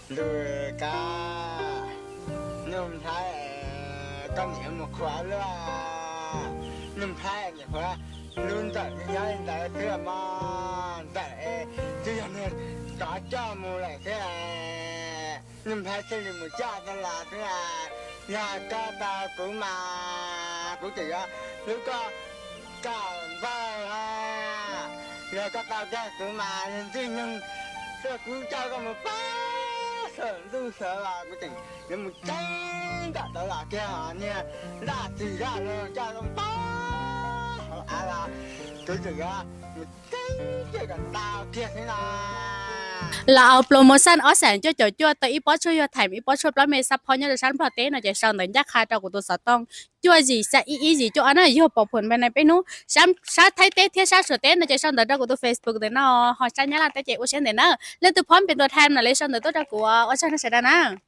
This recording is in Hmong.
Ntuj kab, Nuj Nplhaib, koj niam mus qhuav luaj. Nuj Nplhaib niam qhuav lub ntxawm nyob li ntawd xwb mog, ntxawm twb yog nws rov coj mus lawm xwb. Nuj Nplhaib thiaj li mus coj tau los xwb. Yog koj tau kuv mas kuv tseem yuav hlub koj kom npawg. Yog koj tau kiag kuv mas ntxwg nyoog tuaj kuv coj koj mus pab saum ntuj sawv los kuv tseem yuav mus tseeb kom tau los kiag niag ntaj txig zaj los coj koj mus pab hauv av los kuv tseem yuav mus tseeb kom tau kiag xwb no. Los promotion ob xees cuaj caum cuaj tau ib pob tshuaj yuag thaim ib pob tshuaj plaub me xab phob nyob rau sab Nplog teb no ces sau ntawv ncaj qha rau kuv tus xov tooj cuaj yim xya ib ib yim cuaj ob na, yog pom phum npe na peb hnub sab Thaib teb thiab sab Suav teb no ces sau ntawv rau kuv tus Facebook ntawm no, ho sab Nyab Laj teb ces ua siab ntev na. Leej twg phom npe ntua tham no li sau ntawv tuaj rau kuv, ua tsaug nej sawv daws na.